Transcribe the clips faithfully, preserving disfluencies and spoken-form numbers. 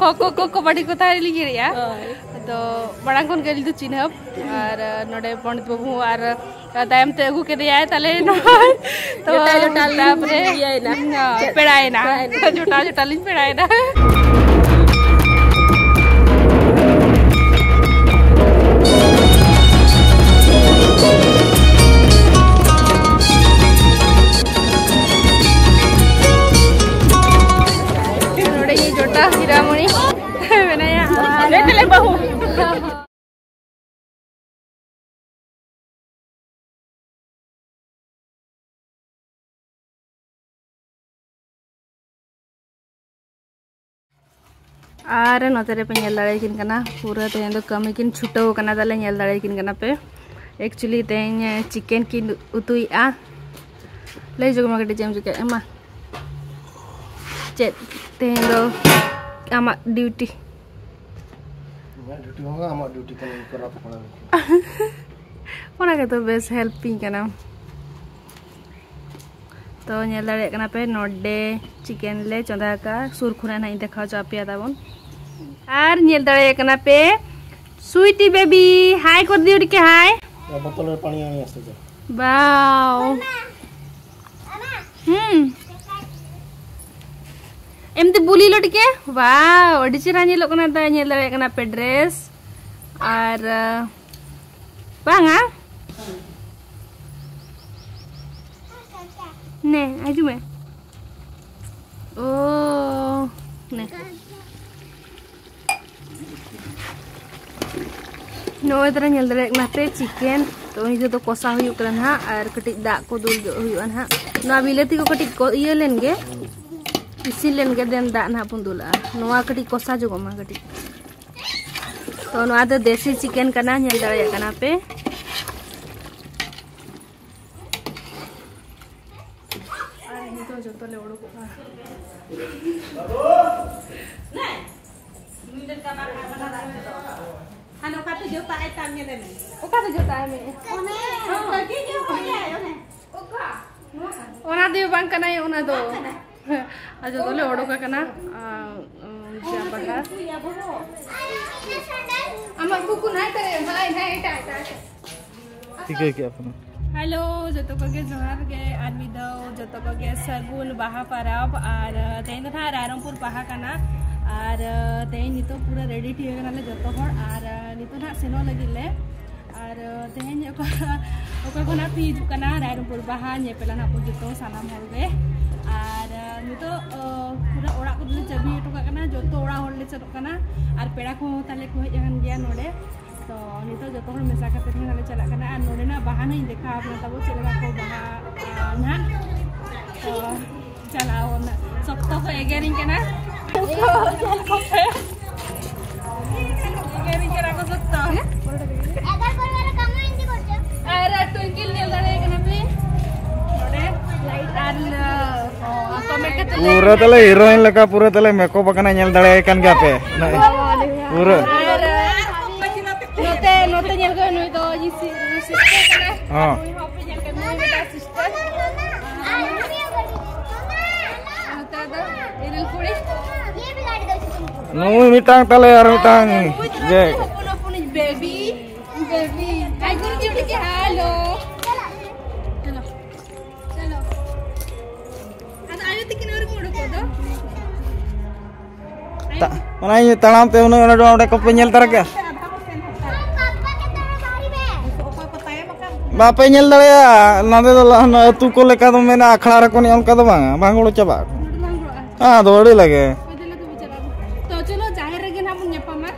ᱠᱷᱳ ᱠᱷᱳ ᱠᱷᱳ ᱠᱚᱵᱟᱰᱤ ᱠᱚ ᱛᱟᱦᱮᱸ ᱞᱤᱧ ᱮᱱᱮᱡᱼᱟ᱾ ᱦᱳᱭ᱾ ᱟᱫᱚ ᱢᱟᱲᱟᱝ ᱠᱷᱚᱱ ᱜᱮ ᱟᱹᱞᱤᱧ ᱫᱚ ᱪᱤᱱᱦᱟᱹᱯ, ᱟᱨ ᱱᱚᱰᱮ ᱯᱚᱱᱰᱤᱛ ᱵᱟᱹᱵᱩ ᱦᱚᱸ ᱟᱨ ᱛᱟᱭᱚᱢ ᱛᱮ ᱟᱹᱜᱩ ᱠᱮᱫᱮᱭᱟᱭ ᱛᱟᱞᱮ ᱱᱚᱜᱼᱚᱭ᱾ ᱛᱚ ᱡᱚᱴᱟ ᱡᱚᱴᱟ ᱞᱤᱧ ᱛᱟᱯᱚᱨᱮ ᱤᱭᱟᱹᱭᱮᱱᱟ᱾ ᱦᱮᱸ, ᱪᱮᱫ? ᱯᱮᱲᱟᱭᱮᱱᱟ᱾ ᱯᱮᱲᱟᱭᱮᱱᱟ᱾ ᱡᱚᱴᱟ ᱡᱚᱴᱟ ᱞᱤᱧ ᱯᱮᱲᱟᱭᱮᱱᱟ᱾ ᱱᱚᱰᱮ ᱤᱧ ᱡᱚᱴᱟ ᱦᱤᱨᱟᱢᱚᱱᱤ ᱢᱮᱱᱟᱭᱟ᱾ ᱟᱨ ᱞᱟᱹᱭ ᱛᱟᱞᱮ ᱵᱟᱹᱦᱩ᱾ ᱟᱨ ᱱᱚᱛᱮ ᱨᱮᱯᱮ ᱧᱮᱞ ᱫᱟᱲᱮᱭᱟᱠᱤᱱ ᱠᱟᱱᱟ, ᱯᱩᱨᱟᱹ ᱛᱮᱦᱮᱧ ᱫᱚ ᱠᱟᱹᱢᱤ ᱠᱤᱱ ᱪᱷᱩᱴᱟᱹᱣ ᱠᱟᱱᱟ᱾ ᱛᱟᱦᱞᱮ ᱧᱮᱞ ᱫᱟᱲᱮᱭᱟᱠᱤᱱ ᱠᱟᱱᱟ ᱯᱮ᱾ Actually ᱛᱮᱦᱮᱧ chicken ᱠᱤᱱ ᱩᱛᱩᱭᱮᱫᱼᱟ᱾ ᱞᱟᱹᱭ ᱡᱚᱝ ᱢᱟ ᱠᱟᱹᱴᱤᱡ, ᱪᱮᱫ ᱮᱢ ᱪᱤᱠᱟᱹᱭᱮᱫᱼᱟ? ᱢᱟ, ᱪᱮᱫ ᱛᱮᱦᱮᱧ ᱫᱚ ᱟᱢᱟᱜ duty? ᱤᱧᱟᱹᱜ duty ᱦᱚᱸ ᱟᱢᱟᱜ duty ᱠᱟᱱᱟ, ᱤᱧ ᱠᱚᱨᱟᱣ ᱛᱟᱯᱚᱱᱟ᱾ ᱚᱱᱟ ᱜᱮᱛᱚ ᱵᱮᱥ helpᱤᱧ ᱠᱟᱱᱟᱢ᱾ ᱛᱚ ᱧᱮᱞ ᱫᱟᱲᱮᱭᱟᱜ ᱠᱟᱱᱟ ᱯᱮ, ᱱᱚᱰᱮ chicken ᱞᱮ ᱪᱚᱸᱫᱟ ᱟᱠᱟᱫᱼᱟ᱾ ᱥᱩᱨ ᱠᱷᱚᱱᱟᱜ ᱱᱟᱦᱟᱜ ᱤᱧ ᱫᱮᱠᱷᱟᱣ ᱦᱚᱪᱚ ᱟᱯᱮᱭᱟ ᱛᱟᱵᱚᱱ᱾ ᱟᱨ ᱧᱮᱞ ᱫᱟᱲᱮᱭᱟᱜ ᱠᱟᱱᱟ ᱯᱮ, sweetie baby, hi ᱠᱚᱨ ᱫᱤᱭᱳ ᱴᱤᱠᱮ, hi। ᱵᱚᱛᱚᱞ ᱨᱮ ᱯᱟᱱᱤ ᱟᱱᱤ ᱟᱥᱛᱮ ᱛᱮ। ᱵᱟᱣ। ᱦᱩᱸ। ᱮᱢᱛᱮ ᱵᱩᱞᱤ ᱞᱚ ᱴᱤᱠᱮ। ᱵᱟᱣ, ᱟᱹᱰᱤ ᱪᱮᱦᱨᱟ ᱧᱮᱞᱚᱜ ᱠᱟᱱᱟ ᱫᱟ, ᱧᱮᱞ ᱫᱟᱲᱮᱭᱟᱜ ᱠᱟᱱᱟ ᱯᱮ dress। ᱟᱨ, ᱟᱸ, ᱵᱟᱝᱟ? ᱱᱮ, ᱦᱤᱡᱩᱜ ᱢᱮ। ᱳ, ᱱᱮ। ᱱᱚᱜᱼᱚᱭ ᱛᱟᱨᱟ ᱧᱮᱞ ᱫᱟᱲᱮᱭᱟᱜ ᱠᱟᱱᱟ ᱯᱮ chicken᱾ ᱛᱚ ᱱᱤᱛᱚᱜ ᱫᱚ ᱠᱚᱥᱟᱣ ᱦᱩᱭᱩᱜ ᱠᱟᱱᱟ ᱱᱟᱦᱟᱜ, ᱟᱨ ᱠᱟᱹᱴᱤᱡ ᱫᱟᱜ ᱠᱚ ᱫᱩᱞ ᱡᱚᱜ ᱦᱩᱭᱩᱜᱼᱟ ᱱᱟᱦᱟᱜ᱾ ᱱᱚᱣᱟ ᱵᱤᱞᱟᱹᱛᱤ ᱠᱚ ᱠᱟᱹᱴᱤᱡ ᱠᱚ ᱤᱭᱟᱹ ᱞᱮᱱ ᱜᱮ, ᱤᱥᱤᱱ ᱞᱮᱱ ᱜᱮ, then ᱫᱟᱜ ᱱᱟᱦᱟᱜ ᱵᱚᱱ ᱫᱩᱞᱟᱜᱼᱟ᱾ ᱱᱚᱣᱟ ᱠᱟᱹᱴᱤᱡ ᱠᱚᱥᱟ ᱡᱚᱜᱚᱜ ᱢᱟ ᱠᱟᱹᱴᱤᱡ᱾ ᱛᱚ ᱱᱚᱣᱟ ᱫᱚ ᱫᱮᱥᱤ chicken ᱠᱟᱱᱟ, ᱧᱮᱞ ᱫᱟᱲᱮᱭᱟᱜ ᱠᱟᱱᱟ ᱯᱮ᱾ ᱟᱨ ᱱᱤᱛᱚᱜ ᱡᱚᱛᱚ ᱞᱮ ᱩᱰᱩᱠᱚᱜᱼᱟ᱾ ᱦᱟᱱᱮ ᱚᱠᱟᱛᱮ ᱡᱚᱴᱟᱜ ᱟᱭ ᱛᱟᱢ ᱧᱮᱞᱮ ᱢᱮ᱾ ᱚᱠᱟᱛᱮ ᱡᱚᱴᱟᱜ ᱟᱭ ᱢᱮ? ᱚᱱᱮ, ᱚᱱᱮ, ᱚᱱᱮ᱾ ᱚᱱᱟ ᱫᱚ ᱵᱟᱝ ᱠᱟᱱᱟᱭ, ᱚᱱᱟ ᱫᱚ᱾ ᱟᱨ ᱡᱚᱛᱚ ᱞᱮ ᱚᱰᱚᱠ ᱟᱠᱟᱱᱟ᱾ ᱟᱨ, ᱩᱢ, ᱪᱮᱫ ᱟᱵᱟᱨ ᱟᱢᱟᱜ ᱠᱩᱠᱩ ᱱᱟᱭ ᱛᱟᱨᱮ, ᱱᱟᱭ, ᱱᱟᱭ, ᱮᱴᱟᱜ, ᱮᱴᱟᱜ, ᱮᱴᱟᱜ᱾ ᱴᱷᱤᱠᱟᱹ ᱠᱮᱜᱼᱟ ᱯᱮ ᱱᱟᱜ᱾ ᱦᱮᱞᱳ, ᱡᱚᱛᱚ ᱠᱚᱜᱮ ᱡᱚᱦᱟᱨ ᱜᱮ᱾ ᱟᱨ ᱢᱤᱫ ᱫᱷᱟᱣ ᱡᱚᱛᱚ ᱠᱚᱜᱮ ᱥᱟᱹᱜᱩᱱ ᱵᱟᱦᱟ ᱯᱟᱨᱟᱵᱽ᱾ ᱟᱨ ᱛᱮᱦᱮᱧ ᱫᱚ ᱱᱟᱦᱟᱜ ᱨᱟᱭᱨᱚᱝᱯᱩᱨ ᱵᱟᱦᱟ ᱠᱟᱱᱟ᱾ ᱟᱨ ᱛᱮᱦᱮᱧ ᱱᱤᱛᱚᱜ ᱯᱩᱨᱟᱹ ᱨᱮᱰᱤ ᱴᱷᱤᱠ ᱠᱟᱱᱟᱞᱮ ᱡᱚᱛᱚ ᱦᱚᱲ᱾ ᱟᱨ ᱱᱤᱛᱚᱜ ᱱᱟᱦᱟᱜ ᱥᱮᱱᱚᱜ ᱞᱟᱹᱜᱤᱫ ᱞᱮ᱾ ᱟᱨ ᱛᱮᱦᱮᱧ ᱚᱠᱟ, ᱚᱠᱟ ᱠᱷᱚᱱᱟᱜ ᱯᱮ ᱦᱤᱡᱩᱜ ᱠᱟᱱᱟ ᱨᱟᱭᱨᱚᱝᱯᱩᱨ ᱵᱟᱦᱟ ᱧᱮᱯᱮᱞᱟ ᱱᱟᱦᱟᱜ ᱵᱚᱱ ᱡᱚᱛᱚ ᱥᱟᱱᱟᱢ ᱦᱚᱲ ᱜᱮ᱾ ᱟᱨ ᱱᱤᱛᱚᱜ, ᱚ, ᱯᱩᱨᱟᱹ ᱚᱲᱟᱜ ᱠᱚᱫᱚᱞᱮ ᱪᱟᱹᱵᱤ ᱦᱚᱴᱚ ᱠᱟᱜ ᱠᱟᱱᱟ, ᱡᱚᱛᱚ ᱚᱲᱟᱜ ᱦᱚᱲ ᱞᱮ ᱪᱟᱞᱟᱜ ᱠᱟᱱᱟ᱾ ᱟᱨ ᱯᱮᱲᱟ ᱠᱚᱦᱚᱸ ᱛᱟᱞᱮ ᱠᱚ ᱦᱮᱡ ᱟᱠᱟᱱ ᱜᱮᱭᱟ ᱱᱚᱰᱮ᱾ ᱛᱚ ᱱᱤᱛᱚᱜ ᱡᱚᱛᱚ ᱦᱚᱲ ᱢᱮᱥᱟ ᱠᱟᱛᱮ ᱜᱮ ᱱᱟᱦᱟᱜ ᱞᱮ ᱪᱟᱞᱟᱜ ᱠᱟᱱᱟ᱾ ᱟᱨ ᱱᱚᱰᱮᱱᱟᱜ ᱵᱟᱦᱟ ᱱᱟᱦᱟᱜ ᱤᱧ ᱫᱮᱠᱷᱟᱣ ᱟᱵᱚᱱᱟ ᱛᱟᱵᱚ ᱪᱮᱫ ᱞᱮᱠᱟ ᱠᱚ ᱵᱟᱦᱟ, ᱟ, ᱱᱟᱦᱟᱜ᱾ ᱛᱚ ᱪᱟᱞᱟᱣ ᱱᱟ᱾ ᱥᱚᱠᱛᱚ ᱠᱚ ᱮᱜᱮᱨᱤᱧ ᱠᱟᱱᱟ᱾ ᱮᱜᱮᱨᱤᱧ ᱠᱟᱱᱟ ᱠᱚ ᱥᱚᱠᱛᱚ᱾ ᱟᱨ ᱴᱩᱭᱠᱤᱞ ᱧᱮᱞ ᱫᱟᱲᱮᱭᱟᱭ ᱠᱟᱱᱟ ᱯᱮ ᱱᱚᱰᱮ᱾ ᱟᱨ, ᱚ, ᱠᱚᱢᱮᱱᱴ ᱠᱟᱛᱮ ᱞᱟᱹᱭ ᱯᱩᱨᱟᱹ ᱛᱟᱞᱮ ᱦᱤᱨᱳᱭᱤᱱ ᱞᱮᱠᱟ ᱯᱩᱨᱟᱹ ᱛᱟᱞᱮ ᱢᱮᱠᱚᱯ ᱟᱠᱟᱱᱟ, ᱧᱮᱞ ᱫᱟᱲᱮᱭᱟᱭ ᱠᱟᱱ ᱜᱮᱭᱟ ᱯᱮ᱾ ᱯᱩᱨᱟᱹ᱾ ᱟᱨ ᱱᱚᱛᱮ, ᱱᱚᱛᱮ ᱧᱮᱞ ᱠᱚ ᱱᱩᱭ ᱫᱚ ᱤᱧ ᱥᱤ-, ᱱᱩᱭ ᱥᱤᱥᱴᱟᱨ ᱠᱟᱱᱟᱭ᱾ ᱦᱚᱸ᱾ ᱱᱩᱭ ᱦᱚᱸ ᱯᱮ ᱧᱮᱞ ᱠᱟᱫᱮ, ᱱᱩᱭ ᱢᱤᱫᱴᱟᱝ ᱥᱤᱥᱴᱟᱨ᱾ ᱱᱚᱛᱮ ᱫᱚ ᱤᱨᱤᱞ ᱠᱩᱲᱤ᱾ ᱱᱩᱭ ᱢᱤᱫᱴᱟᱝ ᱛᱟᱞᱮ ᱟᱨ ᱢᱤᱫᱴᱟᱝ ᱱᱩᱭ ᱫᱚ ᱡᱮ ᱦᱚᱯᱚᱱ ᱦᱚᱯᱚᱱᱤᱡ ᱵᱮᱵᱤ, ᱵᱮᱵᱤ᱾ ᱟᱭ ᱜᱩᱨᱩ ᱪᱩᱴᱤ ᱠᱮ ᱦᱮᱞᱳ᱾ ᱪᱚᱞᱚ᱾ ᱪᱚᱞᱚ᱾ ᱟᱫᱚ ᱟᱭᱳ ᱛᱤᱠᱤᱱ ᱟᱹᱣᱨᱤ ᱠᱚ ᱩᱰᱩᱠᱚᱜ ᱫᱚ᱾ ᱛᱟ-, ᱚᱱᱟ ᱤᱧ ᱛᱟᱲᱟᱢ ᱛᱮ ᱩᱱᱟᱹᱜ ᱚᱸᱰᱮ, ᱚᱸᱰᱮ ᱠᱚᱯᱮ ᱧᱮᱞ ᱛᱟᱨᱟ ᱠᱮᱜᱼᱟ? ᱵᱟᱯᱮ ᱧᱮᱞ ᱫᱟᱲᱮᱭᱟᱜᱼᱟ, ᱱᱚᱸᱰᱮ ᱫᱚ ᱞᱟᱦᱟ ᱟᱹᱛᱩ ᱠᱚ ᱞᱮᱠᱟ ᱫᱚ ᱢᱮᱱᱟᱜᱼᱟ, ᱟᱠᱷᱲᱟ ᱨᱮ ᱠᱚ ᱮᱱᱮᱡ ᱚᱱᱠᱟ ᱫᱚ ᱵᱟᱝᱟ, ᱵᱟᱝ ᱦᱩᱲᱩ ᱪᱟᱵᱟᱜᱼᱟ᱾ ᱟᱫᱚ ᱟᱹᱰᱤ ᱞᱟᱜᱮ᱾ ᱛᱚ ᱪᱚᱞᱚ, ᱡᱟᱦᱮᱨ ᱨᱮᱜᱮ ᱱᱟᱦᱟᱜ ᱵᱚᱱ ᱧᱟᱯᱟᱢᱟ᱾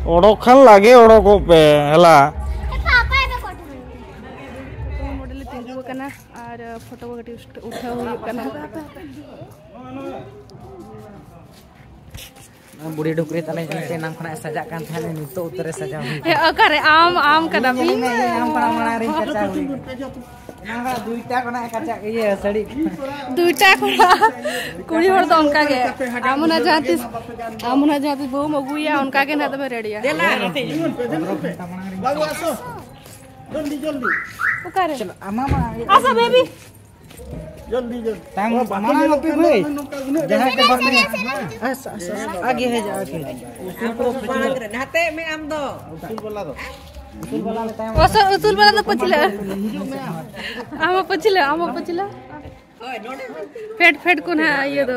ᱚᱰᱚᱠ ᱠᱷᱟᱱ ᱞᱟᱜᱮ ᱚᱰᱚᱠᱚᱜ ᱯᱮ, ᱦᱮᱞᱟ᱾ ᱱᱚᱰᱮ ᱞᱮ ᱛᱤᱸᱜᱩ ᱟᱠᱟᱱᱟ ᱟᱨ ᱯᱷᱳᱴᱳ ᱠᱚ ᱠᱟᱹᱴᱤᱡ ᱩᱴᱷᱟᱹᱣ ᱦᱩᱭᱩᱜ ᱠᱟᱱᱟ᱾ ᱵᱩᱲᱦᱤ ᱰᱩᱠᱨᱤ ᱛᱟᱞᱮ ᱧᱮᱞᱛᱮ ᱮᱱᱟᱝ ᱠᱷᱚᱱᱟᱜ ᱮ ᱥᱟᱡᱟᱜ ᱠᱟᱱ ᱛᱟᱦᱮᱸᱱᱟ, ᱱᱤᱛᱚᱜ ᱩᱛᱟᱹᱨ ᱮ ᱥᱟᱡᱟᱣ ᱦᱩᱭ ᱮ, ᱚᱠᱟᱨᱮ ᱟᱢ, ᱟᱢ ᱠᱟᱱᱟ ᱯᱮ? ᱧᱮᱞ ᱢᱮ, ᱟᱢ ᱠᱷᱚᱱᱟᱜ ᱢᱟᱲᱟᱝ ᱨᱤᱧ ᱠᱟᱪᱟᱣ ᱦᱩᱭ ᱠᱟᱱᱟ᱾ ᱮᱱᱟᱝ ᱠᱷᱚᱱᱟᱜ ᱫᱩᱭᱴᱟ ᱠᱷᱚᱱᱟᱜ ᱮ ᱠᱟᱪᱟᱜ, ᱤᱭᱟᱹ, ᱥᱟᱹᱲᱤ᱾ ᱫᱩᱭᱴᱟ ᱠᱷᱚᱱᱟᱜ᱾ ᱠᱩᱲᱤ ᱦᱚᱲ ᱫᱚ ᱚᱱᱠᱟ ᱜᱮ᱾ ᱟᱢ ᱦᱚᱸ ᱱᱟᱜ ᱡᱟᱦᱟᱸ ᱛᱤᱥ, ᱟᱢ ᱦᱚᱸ ᱱᱟᱜ ᱡᱟᱦᱟᱸ ᱛᱤᱥ ᱵᱟᱹᱦᱩᱢ ᱟᱹᱜᱩᱭᱟ, ᱚᱱᱠᱟ ᱜᱮ ᱱᱟᱜ ᱫᱚᱢᱮ ᱨᱮᱰᱤᱭᱟ᱾ ᱫᱮᱞᱟ, ᱱᱚᱛᱮ ᱦᱤᱡᱩᱜ ᱯᱮ, ᱫᱮᱡᱚᱜ ᱯᱮ᱾ ᱵᱟᱹᱵᱩ, ᱟᱥᱚ᱾ ᱡᱚᱞᱫᱤ, ᱡᱚᱞᱫᱤ᱾ ᱚᱠᱟᱨᱮ? ᱪᱚᱞᱚ, ᱟᱢᱟ ᱢᱟ᱾ ᱟᱥᱟ, ᱵᱮᱵᱤ᱾ ᱡᱚᱞᱫᱤ, ᱡᱚᱞᱫᱤ᱾ ᱛᱟᱝ ᱚ, ᱵᱟᱠᱚ ᱢᱟᱲᱟᱝ ᱧᱮᱞᱚᱜ ᱚᱯᱮ ᱠᱟᱱᱟ, ᱵᱷᱟᱹᱭ᱾ ᱱᱚᱝᱠᱟ ᱩᱱᱟᱹᱜ ᱡᱟᱦᱟᱸᱭ ᱠᱚ ᱵᱟᱝ ᱧᱮᱞ-, ᱟᱥ, ᱟᱥ, ᱟᱥ, ᱟᱜᱮ ᱦᱮᱡ, ᱟᱜᱮ ᱦᱮᱡ᱾ ᱱᱟᱛᱮ ᱢᱮ ᱟᱢ ᱫᱚ᱾ ᱩᱥᱩᱞ ᱵᱟᱞᱟ ᱫᱚ᱾ ᱩᱥᱩᱞ ᱵᱟᱞᱟ ᱞᱮ ᱛᱟᱭᱚᱢ᱾ ᱚᱥᱚᱞ ᱩᱥᱩᱞ ᱵᱟᱞᱟ ᱫᱚ ᱯᱟᱹᱪᱷᱞᱟᱹ᱾ ᱟᱢ ᱦᱚᱸ ᱯᱟᱹᱪᱷᱞᱟᱹ, ᱟᱢ ᱦᱚᱸ ᱯᱟᱹᱪᱷᱞᱟᱹ᱾ ᱯᱷᱮᱰ, ᱯᱷᱮᱰ ᱠᱚ ᱱᱟᱦᱟᱜ ᱤᱭᱟᱹ ᱫᱚ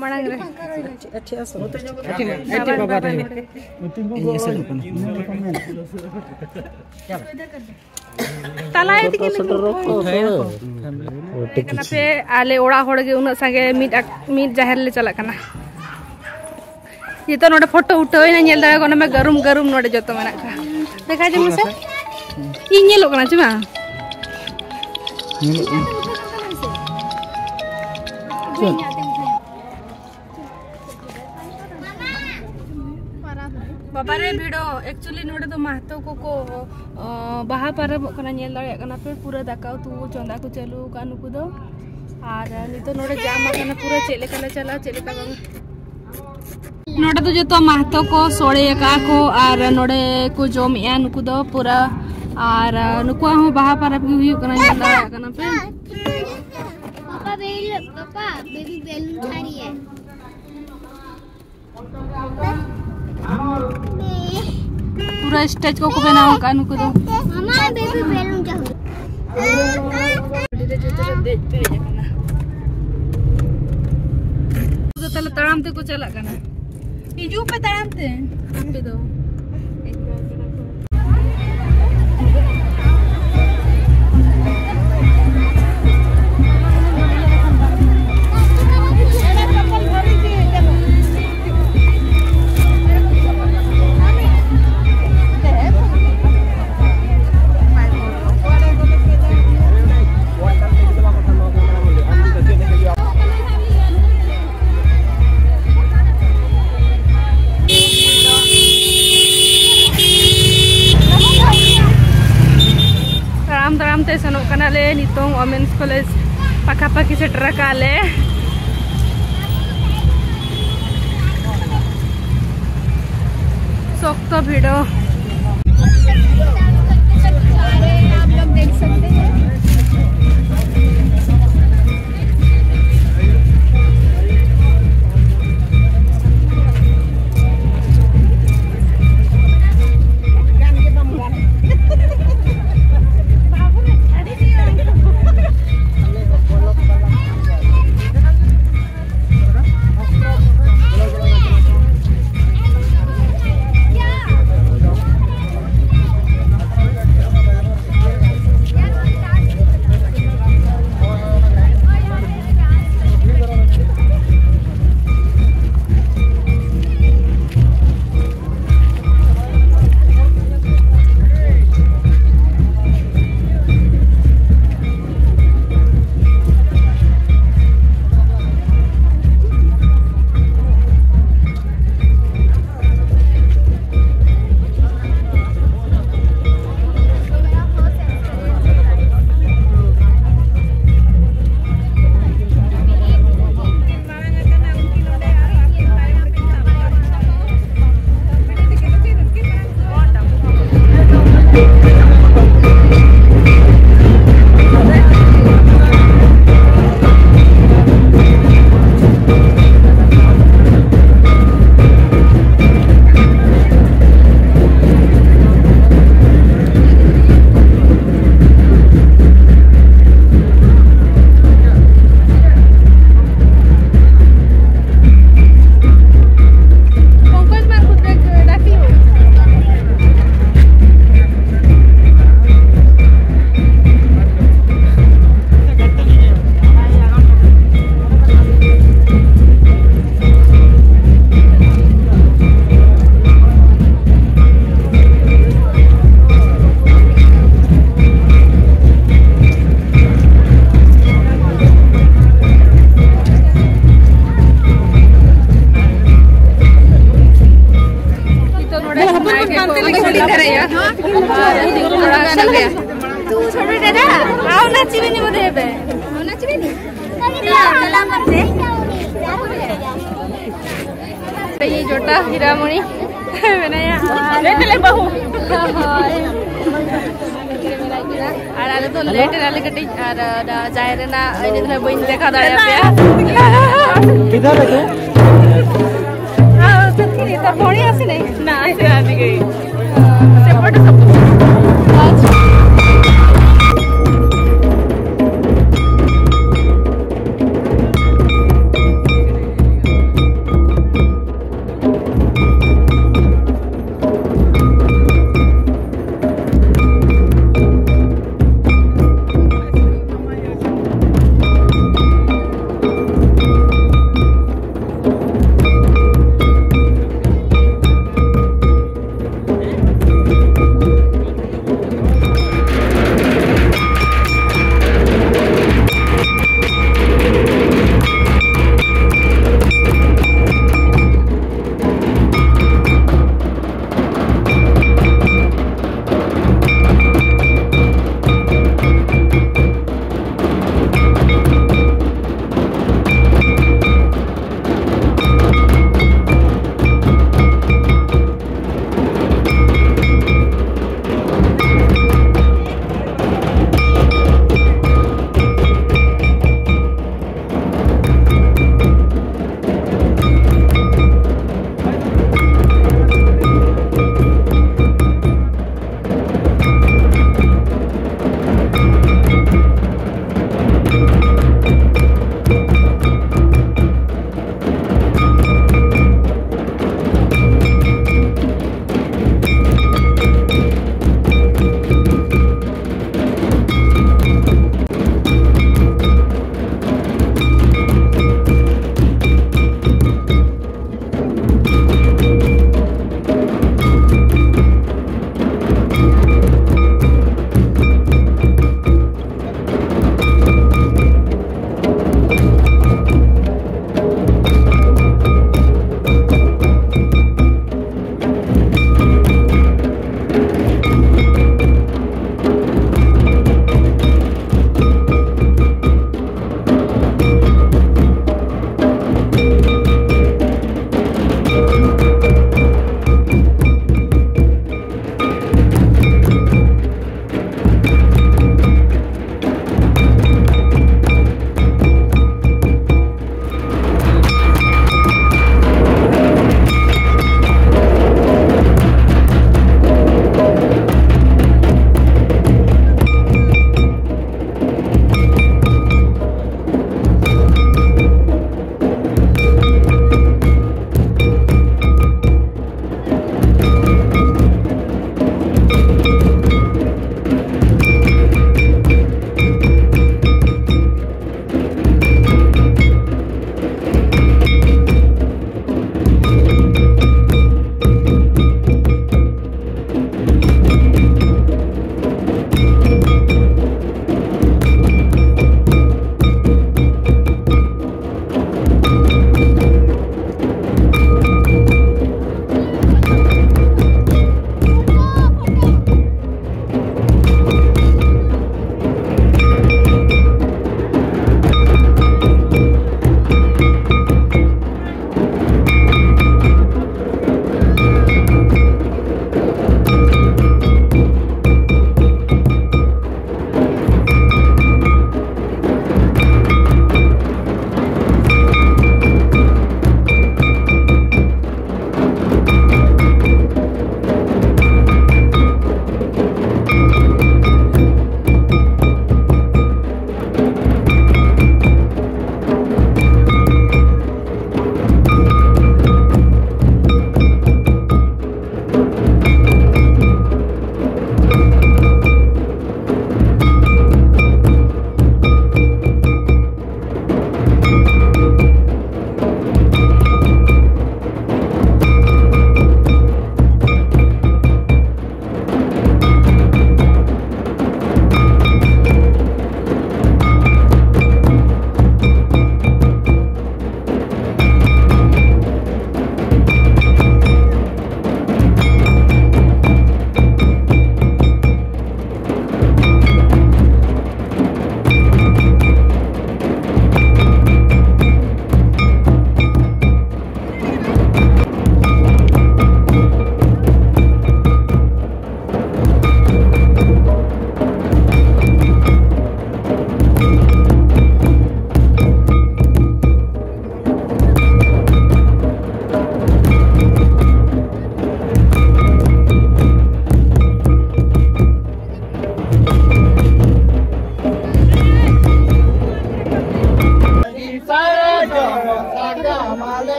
ᱢᱟᱲᱟᱝ ᱨᱮ᱾ ᱟᱪᱪᱷᱟ, ᱟᱪᱪᱷᱟ, ᱵᱟᱵᱟ ᱨᱮ᱾ ᱤᱧ ᱮᱥᱮᱫᱚᱜ ᱠᱟᱱᱟ᱾ ᱛᱟᱞᱟ ᱤᱫᱤ ᱜᱮ ᱥᱮᱴᱮᱨᱚᱜ ᱠᱟᱱᱟ ᱥᱮ? ᱚ, ᱴᱷᱤᱠ ᱜᱮᱭᱟ᱾ ᱯᱮ, ᱟᱞᱮ ᱚᱲᱟᱜ ᱦᱚᱲ ᱜᱮ ᱩᱱᱟᱹᱜ ᱥᱟᱸᱜᱮ ᱢᱤᱫ ᱟᱠ-, ᱢᱤᱫ ᱡᱟᱦᱮᱨ ᱞᱮ ᱪᱟᱞᱟᱜ ᱠᱟᱱᱟ᱾ ᱱᱤᱛᱚᱜ ᱱᱚᱰᱮ ᱯᱷᱳᱴᱳ ᱩᱴᱷᱟᱹᱣ ᱮᱱᱟ, ᱧᱮᱞ ᱫᱟᱲᱮᱭᱟᱜ ᱠᱟᱱᱟ ᱢᱮ, ᱜᱟᱹᱨᱩᱢ ᱜᱟᱹᱨᱩᱢ ᱱᱚᱰᱮ ᱡᱚᱛᱚ ᱢᱮᱱᱟᱜ ᱠᱚᱣᱟ᱾ ᱫᱮᱠᱷᱟ ᱡᱚᱝ ᱢᱮᱥᱮ᱾ ᱤᱧ ᱧᱮᱞᱚᱜ ᱠᱟᱱᱟ ᱪᱮ ᱵᱟᱝ? ᱧᱮᱞᱚᱜ ᱠᱟᱱᱟ᱾ ᱪᱮᱫ? ᱵᱟᱵᱟᱨᱮ ᱵᱷᱤᱲᱚ, actually ᱱᱚᱰᱮ ᱫᱚ ᱢᱟᱦᱛᱚ ᱠᱚᱠᱚ, ᱚ, ᱵᱟᱦᱟ ᱯᱟᱨᱟᱵᱚᱜ ᱠᱟᱱᱟ, ᱧᱮᱞ ᱫᱟᱲᱮᱭᱟᱜ ᱠᱟᱱᱟ ᱯᱮ, ᱯᱩᱨᱟᱹ ᱫᱟᱠᱟ ᱩᱛᱩ ᱪᱚᱸᱫᱟ ᱠᱚ ᱪᱟᱹᱞᱩ ᱟᱠᱟᱫ ᱱᱩᱠᱩ ᱫᱚ᱾ ᱟᱨ ᱱᱤᱛᱚᱜ ᱱᱚᱰᱮ ᱡᱟᱢ ᱟᱠᱟᱱᱟ ᱯᱩᱨᱟᱹ, ᱪᱮᱫ ᱞᱮᱠᱟ ᱞᱮ ᱪᱟᱞᱟᱜᱼᱟ, ᱪᱮᱫ ᱞᱮᱠᱟ ᱵᱟᱝ᱾ ᱱᱚᱰᱮ ᱫᱚ ᱡᱚᱛᱚ ᱢᱟᱦᱛᱚ ᱠᱚ ᱥᱚᱲᱮ ᱟᱠᱟᱫᱼᱟ ᱠᱚ ᱟᱨ ᱱᱚᱰᱮ ᱠᱚ ᱡᱚᱢᱮᱜᱼᱟ ᱱᱩᱠᱩ ᱫᱚ ᱯᱩᱨᱟᱹ᱾ ᱟᱨ ᱱᱩᱠᱩᱣᱟᱜ ᱦᱚᱸ ᱵᱟᱦᱟ ᱯᱟᱨᱟᱵᱽ ᱜᱮ ᱦᱩᱭᱩᱜ ᱠᱟᱱᱟ, ᱧᱮᱞ ᱫᱟᱲᱮᱭᱟᱜ ᱠᱟᱱᱟ ᱯᱮ᱾ पापा बेलून, पापा बेबी बेलून खा रही है। ᱯᱩᱨᱟᱹ ᱥᱴᱮᱡᱽ ᱠᱚᱠᱚ ᱵᱮᱱᱟᱣ ᱟᱠᱟᱫᱼᱟ ᱱᱩᱠᱩ ᱫᱚ᱾ ᱢᱟᱢᱟ, ᱵᱮᱵᱤ ᱵᱮᱞᱩᱱ ᱪᱟᱦᱩ᱾ ᱜᱟᱹᱰᱤ ᱨᱮ ᱡᱚᱛᱚ ᱞᱮ ᱫᱮᱡ ᱯᱮᱨᱮᱡ ᱟᱠᱟᱱᱟ᱾ ᱩᱱᱠᱩ ᱫᱚ ᱛᱟᱦᱞᱮ ᱛᱟᱲᱟᱢ ᱛᱮᱠᱚ ᱪᱟᱞᱟᱜ ᱠᱟᱱᱟ᱾ ᱦᱤᱡᱩᱜ ᱯᱮ ᱛᱟᱲᱟᱢ ᱛᱮ, ᱟᱯᱮ ᱫᱚ᱾ ᱛᱟᱲᱟᱢ ᱛᱟᱲᱟᱢ ᱛᱮ ᱥᱮᱱᱚᱜ ᱠᱟᱱᱟᱞᱮ ᱱᱤᱛᱚᱝ Women's College ᱯᱟᱠᱷᱟ ᱯᱟᱠᱷᱤ ᱥᱮᱴᱮᱨ ᱟᱠᱟᱫ ᱞᱮ᱾ ᱥᱚᱠᱛᱚ ᱵᱷᱤᱲᱚ᱾ आप लोग देख सकते हैं। ଥରେ ଇଏ। ତୁ ଛୋଟ ଦାଦା, ଆଉ ନାଚିବେନି ବୋଧେ ଏବେ? ଆଉ ନାଚିବେନି? ᱤᱧ ᱡᱚᱴᱟ ᱦᱤᱨᱟᱢᱚᱱᱤ ᱢᱮᱱᱟᱭᱟ᱾ ᱟᱨ ᱟᱞᱮ ᱫᱚ ᱞᱮᱴ ᱮᱱᱟᱞᱮ ᱠᱟᱹᱴᱤᱡ, ᱟᱨ ᱚᱱᱟ ᱡᱟᱦᱮᱨ ᱨᱮᱱᱟᱜ ᱤᱭᱟᱹ ᱫᱚ ᱵᱟᱹᱧ ᱫᱮᱠᱷᱟᱣ ᱫᱟᱲᱮᱭᱟᱯᱮᱭᱟ᱾ ᱟᱨ ᱛᱚ ᱵᱷᱚᱲᱤ ᱟᱥᱮ ᱱᱟᱭ? ᱱᱟ, ᱟᱥᱮ ᱟᱹᱰᱤ ᱜᱮ᱾ ᱥᱮᱯᱚᱴ ᱥᱮᱯᱚᱴ᱾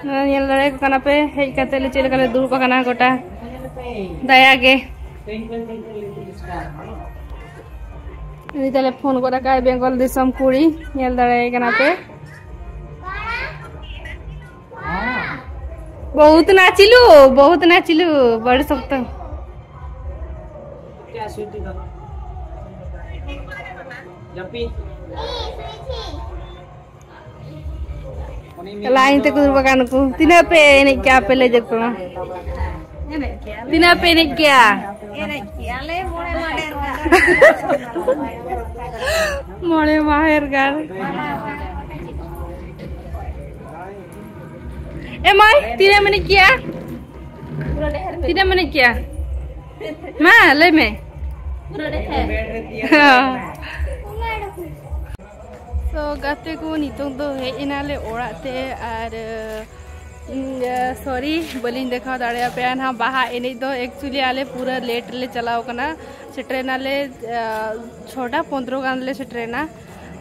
ᱱᱚᱣᱟ ᱧᱮᱞ ᱫᱟᱲᱮᱭᱟᱠᱚ ᱠᱟᱱᱟ ᱯᱮ, ᱦᱮᱡ ᱠᱟᱛᱮ ᱞᱮ ᱪᱮᱫ ᱞᱮᱠᱟ ᱞᱮ ᱫᱩᱲᱩᱵ ᱟᱠᱟᱱᱟ ᱜᱚᱴᱟ ᱫᱟᱭᱟ ᱜᱮ᱾ ᱩᱱᱤ ᱛᱟᱞᱮ ᱯᱷᱳᱱ ᱜᱚᱫ ᱟᱠᱟᱫ ᱵᱮᱝᱜᱚᱞ ᱫᱤᱥᱚᱢ ᱠᱩᱲᱤ, ᱧᱮᱞ ᱫᱟᱲᱮᱭᱟᱭ ᱠᱟᱱᱟ ᱯᱮ᱾ बहुत नाचिलू, बहुत नाचिलू, बड़ सख्त। ᱞᱟᱭᱤᱱ ᱛᱮᱠᱚ ᱫᱩᱲᱩᱵ ᱟᱠᱟᱱ ᱱᱩᱠᱩ᱾ ᱛᱤᱱᱟᱹᱜ ᱯᱮ ᱮᱱᱮᱡ ᱠᱮᱜᱼᱟ ᱯᱮ ᱞᱟᱹᱭ ᱡᱚᱛᱚ ᱢᱟ? ᱛᱤᱱᱟᱹᱜ ᱯᱮ ᱮᱱᱮᱡ ᱠᱮᱜᱼᱟ? ᱮᱱᱮᱡ ᱠᱮᱜᱼᱟ ᱞᱮ ᱢᱚᱬᱮ ᱢᱟᱦᱟ ᱰᱷᱮᱨ ᱜᱟᱱ᱾ ᱢᱚᱬᱮ ᱢᱟᱦᱮᱨ ᱜᱟᱱ᱾ ᱮ ᱢᱟᱹᱭ, ᱛᱤᱱᱟᱹᱜ ᱮᱢ ᱮᱱᱮᱡ ᱠᱮᱜᱼᱟ? ᱛᱤᱱᱟᱹᱜ ᱮᱢ ᱮᱱᱮᱡ ᱠᱮᱜᱼᱟ? ᱢᱟ ᱞᱟᱹᱭ ᱢᱮ᱾ ᱦᱚᱸ᱾ So ᱜᱟᱛᱮ ᱠᱚ, ᱱᱤᱛᱚᱝ ᱫᱚ ᱦᱮᱡ ᱮᱱᱟᱞᱮ ᱚᱲᱟᱜ ᱛᱮ᱾ ᱟᱨ ᱥᱚᱨᱤ, ᱵᱟᱹᱞᱤᱧ ᱫᱮᱠᱷᱟᱣ ᱫᱟᱲᱮᱭᱟᱯᱮᱭᱟ ᱱᱟᱦᱟᱜ ᱵᱟᱦᱟ ᱮᱱᱮᱡ ᱫᱚ᱾ Actually ᱟᱞᱮ ᱯᱩᱨᱟᱹ ᱞᱮᱴ ᱨᱮᱞᱮ ᱪᱟᱞᱟᱣ ᱠᱟᱱᱟ, ᱥᱮᱴᱮᱨᱮᱱᱟᱞᱮ ᱪᱷᱚᱴᱟ ᱯᱚᱱᱫᱽᱨᱚ ᱜᱟᱱ ᱞᱮ ᱥᱮᱴᱮᱨᱮᱱᱟ᱾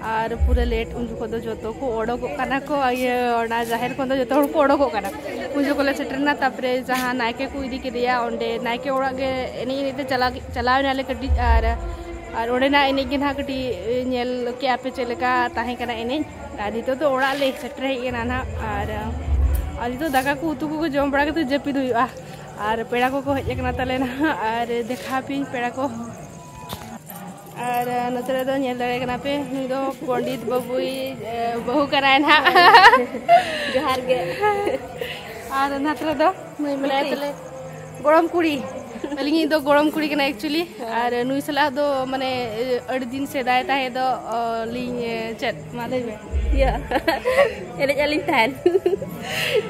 ᱟᱨ ᱯᱩᱨᱟᱹ ᱞᱮᱴ, ᱩᱱ ᱡᱚᱠᱷᱚᱱ ᱫᱚ ᱡᱚᱛᱚ ᱠᱚ ᱚᱰᱚᱠᱚᱜ ᱠᱟᱱᱟ ᱠᱚ, ᱤᱭᱟᱹ, ᱚᱱᱟ ᱡᱟᱦᱮᱨ ᱠᱷᱚᱱ ᱫᱚ ᱡᱚᱛᱚ ᱦᱚᱲ ᱠᱚ ᱚᱰᱚᱠᱚᱜ ᱠᱟᱱᱟ᱾ ᱩᱱ ᱡᱚᱠᱷᱚᱱ ᱞᱮ ᱥᱮᱴᱮᱨᱮᱱᱟ, ᱛᱟᱨᱯᱚᱨᱮ ᱡᱟᱦᱟᱸ ᱱᱟᱭᱠᱮ ᱠᱚ ᱤᱫᱤ ᱠᱮᱫᱮᱭᱟ, ᱚᱸᱰᱮ ᱱᱟᱭᱠᱮ ᱚᱲᱟᱜ ᱜᱮ ᱮᱱᱮᱡ ᱮᱱᱮᱡ ᱛᱮ ᱪᱟᱞᱟᱣ, ᱪᱟᱞᱟᱣ ᱮᱱᱟᱞᱮ ᱠᱟᱹᱴᱤᱡ᱾ ᱟᱨ, ᱟᱨ ᱚᱸᱰᱮᱱᱟᱜ ᱮᱱᱮᱡ ᱜᱮ ᱱᱟᱦᱟᱜ ᱠᱟᱹᱴᱤᱡ ᱧᱮᱞ ᱠᱮᱜᱼᱟ ᱯᱮ ᱪᱮᱫ ᱞᱮᱠᱟ ᱛᱟᱦᱮᱸ ᱠᱟᱱᱟ ᱮᱱᱮᱡ᱾ ᱟᱨ ᱱᱤᱛᱚᱜ ᱫᱚ ᱚᱲᱟᱜ ᱞᱮ ᱥᱮᱴᱮᱨ ᱦᱮᱡ ᱮᱱᱟ ᱱᱟᱦᱟᱜ᱾ ᱟᱨ, ᱟᱨ ᱱᱤᱛᱚᱜ ᱫᱟᱠᱟ ᱠᱚ ᱩᱛᱩ ᱠᱚᱠᱚ ᱡᱚᱢ ᱵᱟᱲᱟ ᱠᱟᱛᱮ ᱡᱟᱹᱯᱤᱫ ᱦᱩᱭᱩᱜᱼᱟ᱾ ᱟᱨ ᱯᱮᱲᱟ ᱠᱚᱠᱚ ᱦᱮᱡ ᱟᱠᱟᱱᱟ ᱛᱟᱞᱮ ᱱᱟᱦᱟᱜ, ᱟᱨ ᱫᱮᱠᱷᱟᱣ ᱯᱮᱭᱟᱹᱧ ᱯᱮᱲᱟ ᱠᱚ᱾ ᱟᱨ ᱱᱚᱛᱮ ᱨᱮᱫᱚ ᱧᱮᱞ ᱫᱟᱲᱮ ᱠᱟᱱᱟ ᱯᱮ, ᱱᱩᱭ ᱫᱚ ᱯᱚᱱᱰᱤᱛ ᱵᱟᱹᱵᱩᱭ, ᱮ, ᱵᱟᱹᱦᱩ ᱠᱟᱱᱟᱭ ᱱᱟᱦᱟᱜ᱾ ᱡᱚᱦᱟᱨ ᱜᱮ᱾ ᱟᱨ ᱱᱚᱛᱮ ᱨᱮᱫᱚ ᱱᱩᱭ ᱢᱮᱱᱟᱭ ᱛᱟᱞᱮ ᱜᱚᱲᱚᱢ ᱠᱩᱲᱤ᱾ ᱟᱹᱞᱤᱧᱤᱡ ᱫᱚ ᱜᱚᱲᱚᱢ ᱠᱩᱲᱤ ᱠᱟᱱᱟᱭ actually᱾ ᱟᱨ ᱱᱩᱭ ᱥᱟᱞᱟᱜ ᱫᱚ ᱢᱟᱱᱮ ᱟᱹᱰᱤ ᱫᱤᱱ ᱥᱮᱫᱟᱭ ᱛᱟᱦᱮᱸ ᱫᱚ, ᱚ, ᱞᱤᱧ, ᱮ, ᱪᱮᱫ ᱢᱟ ᱞᱟᱹᱭ ᱢᱮ᱾ ᱤᱭᱟᱹ, ᱮᱱᱮᱡ ᱟᱹᱞᱤᱧ ᱛᱟᱦᱮᱱ᱾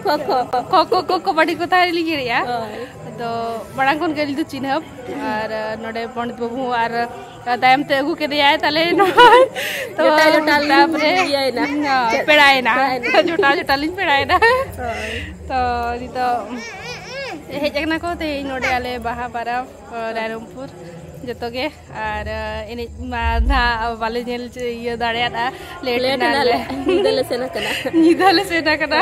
ᱠᱷᱳ ᱠᱷᱳ᱾ ᱠᱷᱳ ᱠᱷᱳ, ᱠᱷᱳ ᱠᱷᱳ ᱵᱟᱹᱴᱤ ᱠᱚ ᱛᱟᱦᱮᱸ ᱞᱤᱧ ᱮᱱᱮᱡᱼᱟ᱾ ᱦᱳᱭ᱾ ᱟᱫᱚ ᱢᱟᱲᱟᱝ ᱠᱷᱚᱱ ᱜᱮ ᱟᱹᱞᱤᱧ ᱫᱚ ᱪᱤᱱᱦᱟᱹᱯ᱾ ᱟᱨ ᱱᱚᱰᱮ ᱯᱚᱱᱰᱤᱛ ᱵᱟᱹᱵᱩ ᱟᱨ ᱛᱟᱭᱚᱢ ᱛᱮ ᱟᱹᱜᱩ ᱠᱮᱫᱮᱭᱟᱭ ᱛᱟᱞᱮ ᱱᱚᱜᱼᱚᱭ᱾ ᱛᱚ ᱡᱚᱴᱟ ᱡᱚᱴᱟ ᱞᱤᱧ ᱛᱟᱯᱚᱨᱮ ᱤᱭᱟᱹᱭᱮᱱᱟ᱾ ᱦᱮᱸ, ᱪᱮᱫ? ᱯᱮᱲᱟᱭᱮᱱᱟ᱾ ᱯᱮᱲᱟᱭᱮᱱᱟ᱾ ᱡᱚᱴᱟ ᱡᱚᱴᱟ ᱞᱤᱧ ᱯᱮᱲᱟᱭᱮᱱᱟ᱾ ᱦᱳᱭ᱾ ᱛᱚ ᱱᱤᱛᱚᱜ ᱦᱮᱡ ᱟᱠᱟᱱᱟ ᱠᱚ ᱛᱮᱦᱮᱧ ᱱᱚᱰᱮ ᱟᱞᱮ ᱵᱟᱦᱟ ᱯᱟᱨᱟᱵᱽ, ᱨᱟᱭᱨᱚᱝᱯᱩᱨ᱾ ᱡᱚᱛᱚ ᱜᱮ᱾ ᱟᱨ ᱮᱱᱮᱡ ᱢᱟ ᱱᱟᱦᱟᱜ ᱵᱟᱞᱮ ᱧᱮᱞ ᱪᱮ-, ᱤᱭᱟᱹ ᱫᱟᱲᱮᱭᱟᱫᱟ, ᱞᱮᱴ ᱞᱮᱴ ᱮᱱᱟᱞᱮ᱾ ᱮᱱᱟᱞᱮ᱾ ᱧᱤᱫᱟᱹ ᱞᱮ ᱥᱮᱱ ᱟᱠᱟᱱᱟ᱾ ᱧᱤᱫᱟᱹ ᱞᱮ ᱥᱮᱱ ᱟᱠᱟᱱᱟ᱾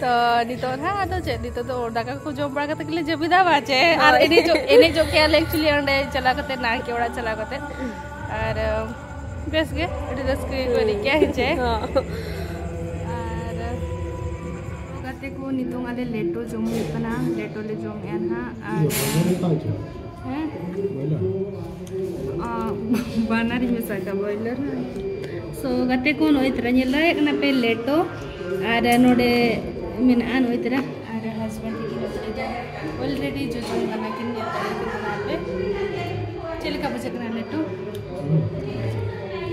ᱛᱚ ᱱᱤᱛᱚᱜ ᱱᱟᱦᱟᱜ ᱟᱫᱚ ᱪᱮᱫ, ᱱᱤᱛᱚᱜ ᱫᱚ ᱫᱟᱠᱟ ᱠᱚ ᱡᱚᱢ ᱵᱟᱲᱟ ᱠᱟᱛᱮ ᱜᱮᱞᱮ ᱡᱟᱹᱯᱤᱫᱟ ᱵᱟ ᱪᱮ? ᱟᱨ ᱦᱳᱭ᱾ ᱮᱱᱮᱡᱚᱜ, ᱮᱱᱮᱡᱚᱜ ᱠᱮᱭᱟᱞᱮ actually ᱚᱸᱰᱮ ᱪᱟᱞᱟᱣ ᱠᱟᱛᱮ, ᱱᱟᱭᱠᱮ ᱚᱲᱟᱜ ᱪᱟᱞᱟᱣ ᱠᱟᱛᱮ᱾ ᱟᱨ ᱵᱮᱥ ᱜᱮ, ᱟᱹᱰᱤ ᱨᱟᱹᱥᱠᱟᱹ ᱜᱮᱠᱚ ᱮᱱᱮᱡ ᱠᱮᱜᱼᱟ, ᱦᱮᱸ ᱪᱮ? ᱦᱚᱸ᱾ ᱟᱨ ᱜᱟᱛᱮ ᱠᱚ, ᱱᱤᱛᱚᱝ ᱟᱞᱮ ᱞᱮᱴᱚ ᱡᱚᱢ ᱦᱩᱭᱩᱜ ᱠᱟᱱᱟ, ᱞᱮᱴᱚ ᱞᱮ ᱡᱚᱢᱮᱜᱼᱟ ᱱᱟᱦᱟᱜ᱾ ᱟᱨ ᱦᱮᱸ? ᱵᱚᱭᱞᱟᱨ? ᱟ, ᱵᱟᱱᱟᱨᱤᱧ ᱢᱮᱥᱟ ᱠᱟᱜᱼᱟ, ᱵᱚᱭᱞᱟᱨ ᱦᱚᱸ᱾ So, ᱜᱟᱛᱮ ᱠᱚ, ᱱᱚᱜᱼᱚᱭ ᱛᱚᱨᱟ ᱧᱮᱞ ᱫᱟᱲᱮᱭᱟᱜ ᱠᱟᱱᱟ ᱯᱮ ᱞᱮᱴᱚ, ᱟᱨ ᱱᱚᱰᱮ ᱢᱮᱱᱟᱜᱼᱟ ᱱᱚᱜᱼᱚᱭ ᱛᱚᱨᱟ, ᱟᱨ husband ᱛᱟᱹᱠᱤᱱ ᱱᱚᱛᱮ ᱨᱮ already ᱡᱚᱡᱚᱢ ᱠᱟᱱᱟ ᱠᱤᱱ, ᱧᱮᱞ ᱫᱟᱲᱮᱭᱟᱜ ᱠᱟᱱᱟ ᱯᱮ᱾ ᱪᱮᱫ ᱞᱮᱠᱟ ᱵᱩᱡᱷᱟᱹᱜ ᱠᱟᱱᱟ ᱞᱮᱴᱚ?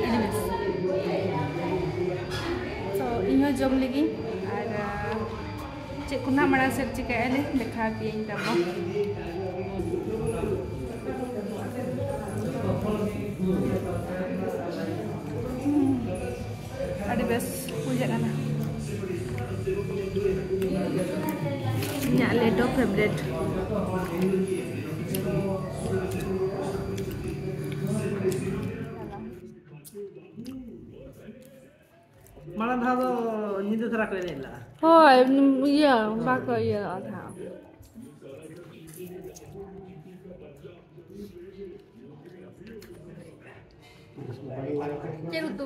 ᱟᱹᱰᱤ ᱵᱮᱥ᱾ So, ᱤᱧ ᱦᱚᱸ ᱡᱚᱢ ᱞᱮᱜᱤᱧ, ᱟᱨ, ᱟ, ᱪᱮᱫ ᱠᱚ ᱱᱟᱜ ᱢᱟᱲᱟᱝ ᱥᱮᱫ ᱪᱤᱠᱟᱹᱭᱟ ᱞᱮ ᱫᱮᱠᱷᱟᱣ ᱯᱮᱭᱟᱹᱧ ᱛᱟᱵᱚ᱾ ᱟᱹᱰᱤ ᱵᱮᱥ ᱵᱩᱡᱷᱟᱹᱜ ᱠᱟᱱᱟ᱾ ᱤᱧᱟᱹᱜ ᱞᱮᱴᱚ favourite᱾ ᱢᱟᱲᱟᱝ ᱫᱷᱟᱣ ᱫᱚ ᱧᱤᱫᱟᱹ ᱫᱷᱟᱨᱟ ᱠᱚ ᱮᱱᱮᱡ ᱞᱮᱫᱼᱟ᱾ ᱦᱳᱭ, ᱤᱭᱟᱹ, ᱵᱟᱠᱚ ᱤᱭᱟᱹ ᱞᱮᱫᱼᱟ ᱛᱟᱦᱮᱸᱫ᱾ ᱪᱮᱫ ᱩᱛᱩ?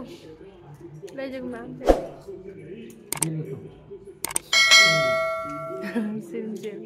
ᱞᱟᱹᱭ ᱡᱚᱝ ᱢᱮ ᱟᱢ ᱪᱮᱫ? ᱥᱤᱢ ᱡᱤᱞ᱾